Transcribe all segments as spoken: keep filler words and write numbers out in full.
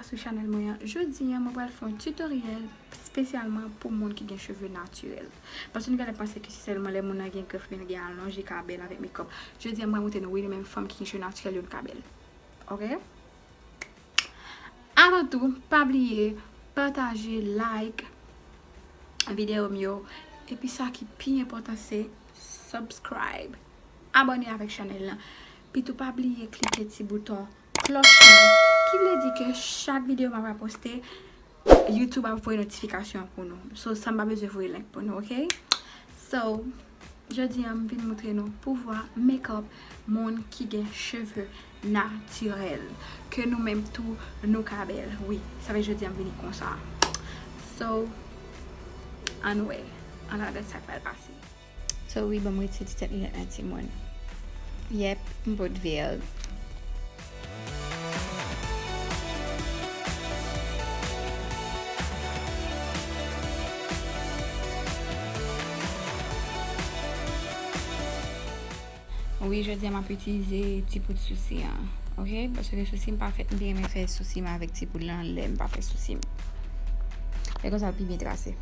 Sou chanèl mwen an. Jodi a, mwen pral fè yon tutoriel espesyalman pou moun ki gen cheve natirèl. Paske nou genlè panse ke se sèlman lè moun nan gen grèf oubyen gen alonj li ka bèl avèk makeup. Jodi a, mwen pral montre nou wi, nou menm fanm ki gen cheve natirèl yo, nou ka bèl. Ok? Avan tou, pa bliye pataje, like videyo m yo. Epi sa ki pi enpòtan se subscribe. Abòne avèk chanèl lan. Epi tou pa bliye klike ti bouton klòch lan, ki vle di ke chak videyo m ap poste, YouTube ap voye notifikasyon pou nou. So, sa m pa bezwen voye link pou nou, ok? So, jodi a, m vin montre nou pouvwa makeup moun ki gen cheve natirèl. Ke nou menm tou, nou ka bèl. Wi, sa fè jodi a, m vini konsa. So, ann wè, ann al gad sa k pral pase. So wi, ban m retire ti tèt linèt la, timoun. Yep, m pot vèl. Wi, jodi a m ap itilize ti poud sousi an, ok? Paske sousi m pa fèt, m byen renmen fè sousi m avèk ti poud lan lè m pa fè sousi m. E konsa l pi byen trase.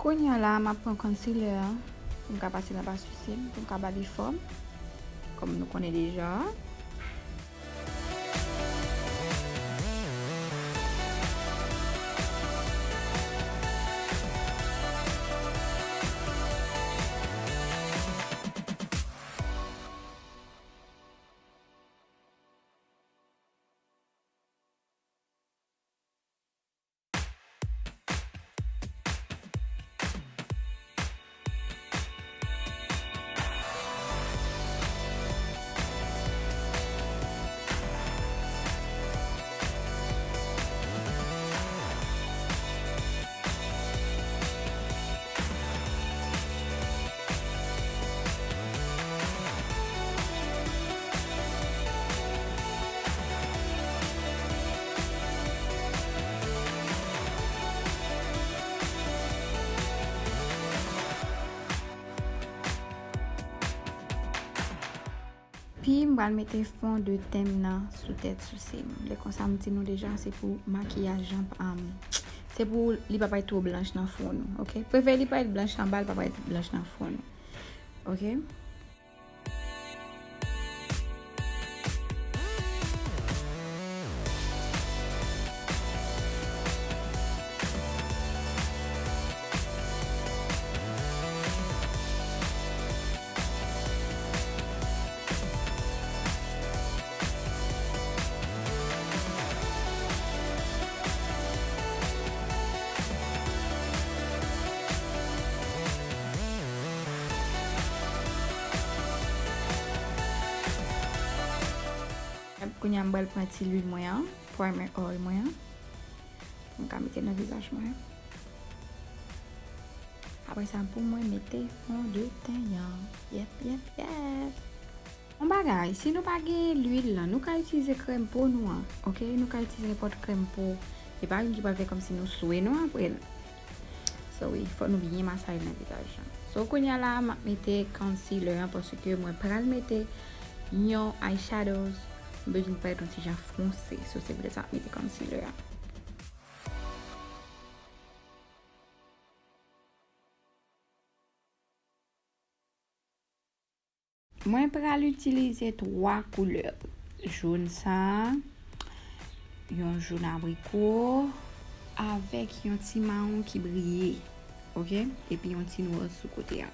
Kounye a la, m ap pran concealer an pou m ka pase l anba sousi m, pou m ka ba li fòm, kòm nou konnen deja. Pi m pral mete fon de ten m nan sou tèt sousi m. Lè konsa m di nou deja se pou makiyaj lan, um, se pou li pa parèt twò blanch nan fon nou, ok? Prefere li parèt blanch anba, li pa parèt blanch nan fon nou, ok? Kounye a m pral pran ti lwil mwen an, primer oil mwen an, pou m ka mete nan vizaj mwen. Apre sa, pou mwen mete fon de ten an. Yep, yep, yep. Yon bagay, si nou pa gen lwil lan, nou ka itilize krèm po nou an, ok? Nou ka itilize nenpòt krèm po. E pa youn ki pral fè kòmsi nou swe nou apre l. So wi, fò nou byen masaje nan vizaj lan. So kounye a la, m ap mete concealer an paske mwen pral mete yon eyeshadows. M bezwen parèt yon ti jan fonse. So se poutèt sa m ap mete concealer an. Mwen pral itilize twa koulè. Jòn sa, yon jòn abriko, Avèk yon ti mawon ki briye, oke? Epi yon ti nwè sou kote a.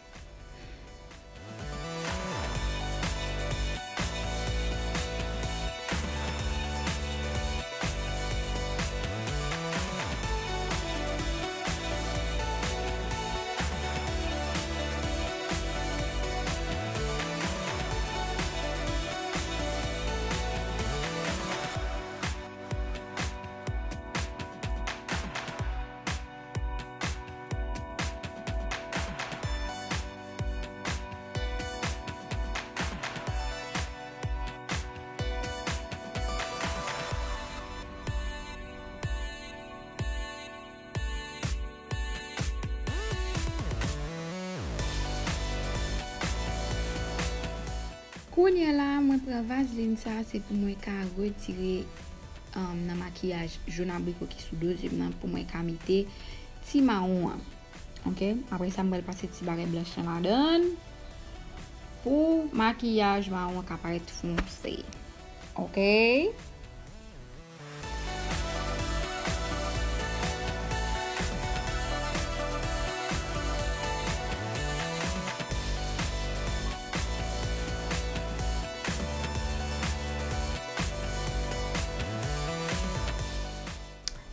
Kounye a la, mwen pran vazlin sa, se pou mwen ka retire, um, nan makiyaj jòn abriko ki sou do zye m nan, pou mwen ka mete ti mawon an. Oke? Apre sa, m pral pase ti bagay blanch lan ladan l pou makiyaj mawon an ka parèt fonse. Oke?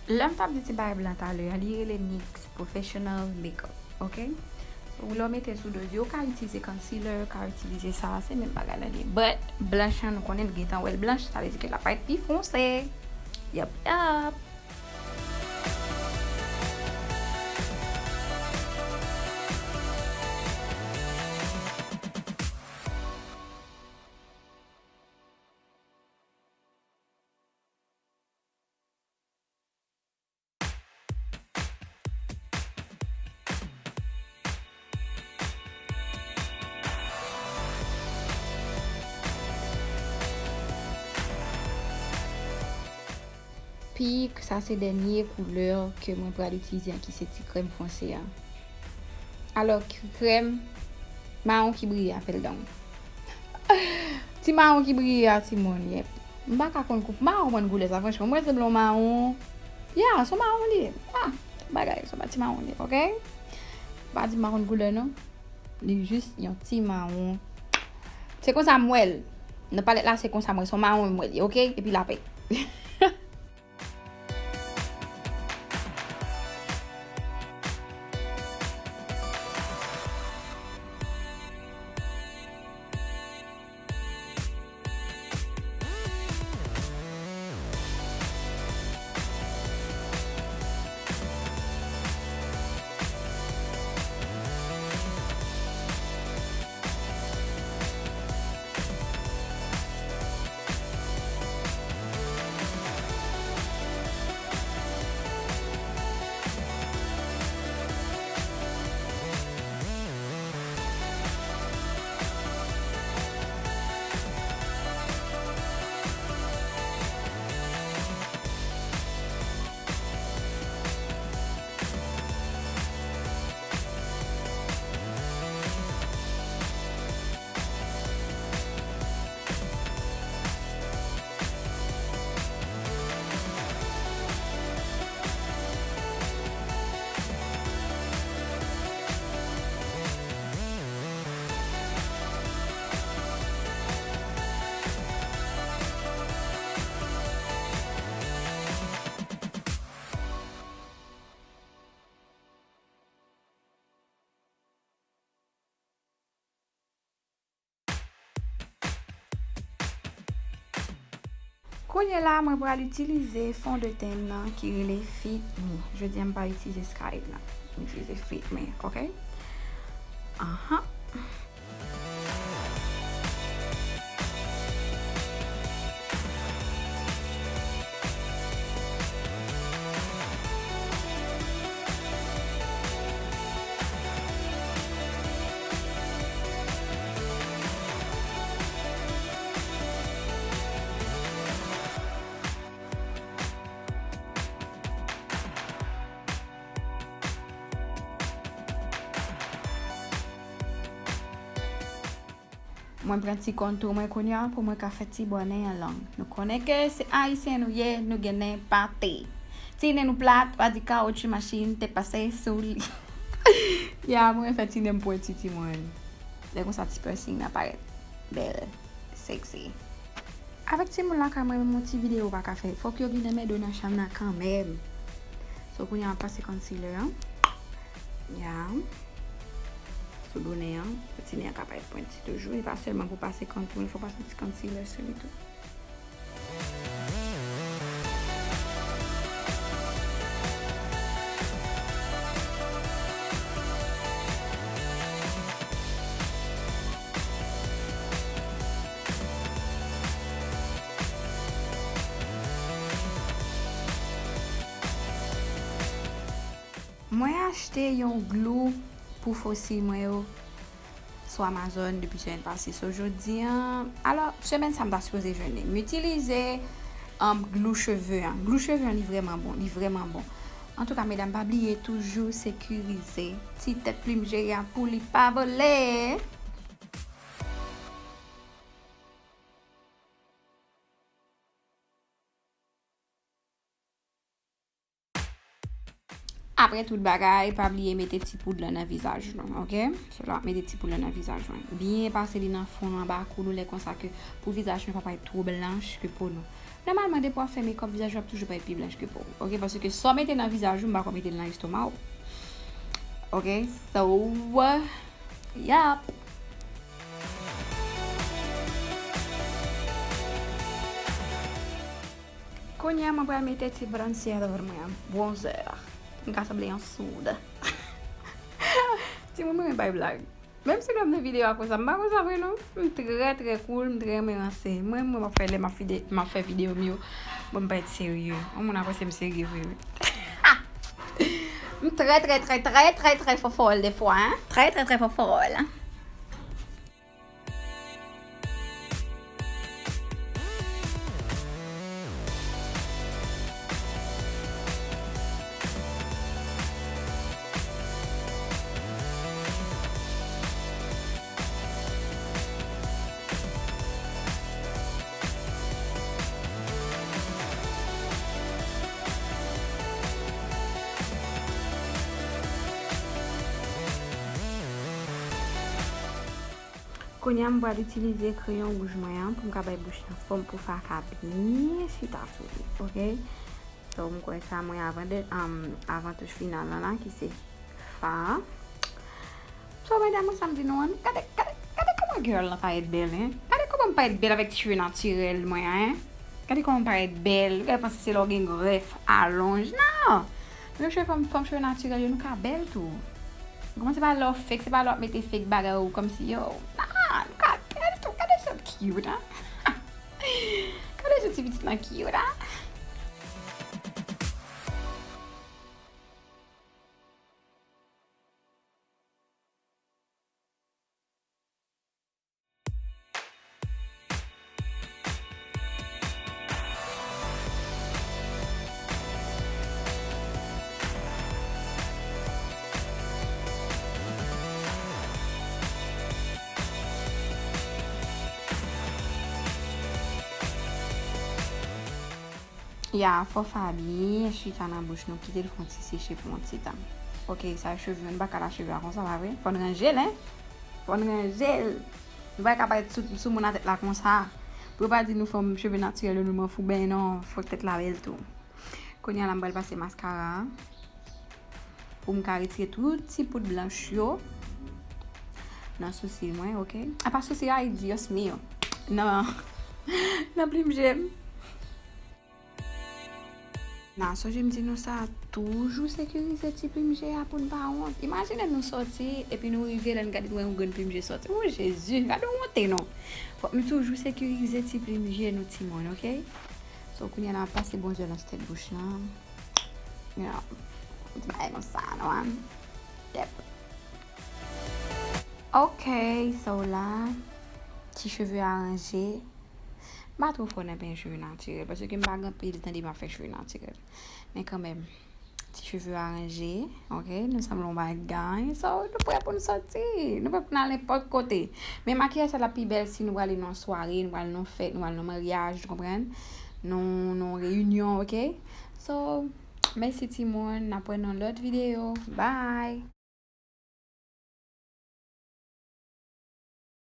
Lè m t ap di ti bagay blan talè a, li rele NYX Professional Makeup, oke? So, lè w mete sou do zye, ou ka itilize concealer, ou ka itilize sa, se menm bagay la li ye. But, blanch lan, nou konnen l gentan wè l blanch, sa vle di ke l ap parèt pi fonse. Yup, yup. Pik, sa se dènye koulè ke mwen pral itilize an, ki se ti krèm fonse a. Alò, k-, krèm mawon ki briye a, fè l dan. Ti mawon ki briye a, timoun, yep. M pa ka konn kou-, m pa ka konprann koulè sa, franchman. Mwen, se blon mawon. Ya, se yon mawon li ye. Ah, bagay, se yon ti mawon li ye, oke? Pa di m pa konn koulè, non. Li jis yon ti mawon. Se konsa m wè l. Nan palèt la, se konsa m wè l. Se yon mawon m wè li, oke? Epi lapè. Kounye la, mwen pral itilize fondeten m nan ki rele Fit Me. Jodi a, m pa itilize Skype nan. M itilize Fit Me, oke? Ahan. Mwen pran ti kontou mwen kounye a pou mwen ka fè ti bò nen an long. Nou konnen ke se Ayisyen nou ye, nou gen nen pate. Ti nen nou plat, pa di kawotchou machin te pase sou li. Ya, mwen fè ti nen m pwenti, timoun. Lè konsa ti piercing nan parèt bèl, sexy. Avèk timoun lakay mwen, menm yon ti videyo pa ka fè. Fòk yo vin anmède w nan chanm nan kanmenm. So, kounye a m ap pase concealer an. Ya. Sou do nen an, pou ti nen an ka parèt pwenti toujou. E pa sèlman pou pase contour, fò pase yon ti concealer sou li tou. Mwen achte yon glou pou fosil mwen yo sou Amazon depi semèn pase. So, jodi an, alò, semèn sa m ta sipoze jwenn li. M itilize, um, glou cheve an. Glou cheve an, li vrèman bon. Li vrèman bon. Antouka, medam, pa bliye toujou sekirize ti tèt plim je a pou li pa vole. Apre tout bagay, pa bliye mete ti poud lan nan vizaj nou, oke? So, la, mete ti poud lan nan vizaj mwen. Byen pase li nan fon nou, anba kou nou, lè konsa ke pou vizaj nou pa parèt twò blanch ke po nou. Nòmalman, depi w ap fè makeup, vizaj ou ap toujou parèt pi blanch ke po w, oke? Paske sa w mete nan vizaj ou, m pa kwè w mete l nan estoma w. Oke? So, yap! Kounye a, mwen pral mete ti bronzer mwen an, bronzer. M ka sanble yon soud. Timoun, mwen bay blag. Menm si nou ap nan videyo a konsa, m pa konsa vre non. M trè, trè cool, m trè renmen ranse. Mwen, mwen, m ap fè lè m ap fide-, m ap fè videyo m yo. Bon, m pa et serye. Yon moun ap panse m serye vre, wi. M trè, trè, trè, trè, trè, trè fòfòl defwa, hein. Trè, trè, trè fòfòl. Kounye a, m pral itilize kreyon wouj mwen an pou m ka bay bouch lan fòm, pou fa a ka byen chita sou li, oke? So, m kwè sa mwen avan de, um, avan touch final lan la, ki se fa a. So, medam, mwen sa m di nou an, gade, gade, gade kòman girl lan parèt bèl, hein? Gade kòman m parèt bèl avèk ti cheve natirèl mwen an, hein? Gade kòman m parèt bèl. Gade, panse se lè w gen grèf, alonj. Non! Nou cheve fanm, fanm cheve natirèl yo, nou ka bèl tou. Kòman se pa lè w fake, se pa lè w ap mete fake bagay ou kòmsi, yo. Non, nou ka bèl tou. Gade jan cute, hein? Gade jan ti pitit lan cute, hein? Ya, fò fa a byen chita nan bouch nou, kite l fè yon ti seche pou yon ti tan. Oke, sa cheve, nou pa ka lage cheve a konsa, pa vre? Fò n ranje l, hein? Fò n ranje l. Nou pa ka parèt sou, sou moun a tèt la konsa. Pou yo pa di nou fanm cheve natirèl yo, nou manfouben, non, fòk tèt la bèl tou. Kounye a la, m pral pase maskara a. Pou m ka retire tout ti poud blanch yo nan sousi mwen, oke? Apa sousi a, Dios mío. Nan, nan plim je m. Nan, sonje m di nou sa, toujou sekirize ti plim je a pou n pa wont. Imajine nou sòti epi nou rive la, n gade n wè yon grenn plim je sòti. O Jezi, gade yon wonte non. Fòk nou toujou sekirize ti plim je nou, timoun, oke? So, kounye a la, m ap pase bronzer lan sou tèt bouch lan. Ya, m bay nou sa, non? Yep. Ok, so la, ti cheve aranje. M pa twò fò nan penyen cheve natirèl, paske m pa gen anpil tan depi m ap fè cheve natirèl. Men kanmenm, ti cheve aranje, ok? Nou sanble yon bagay. So, nou prè pou n sòti. Nou prè pou n al nenpòt kote. Men makiyaj sa t ap pi bèl si nou prale nan yon sware, nou prale nan yon fèt, nou prale nan yon maryaj, ou konprann? Nan, nan yon reyinyon, ok? So, Mèsi timoun, n ap wè nan lòt videyo. Bye!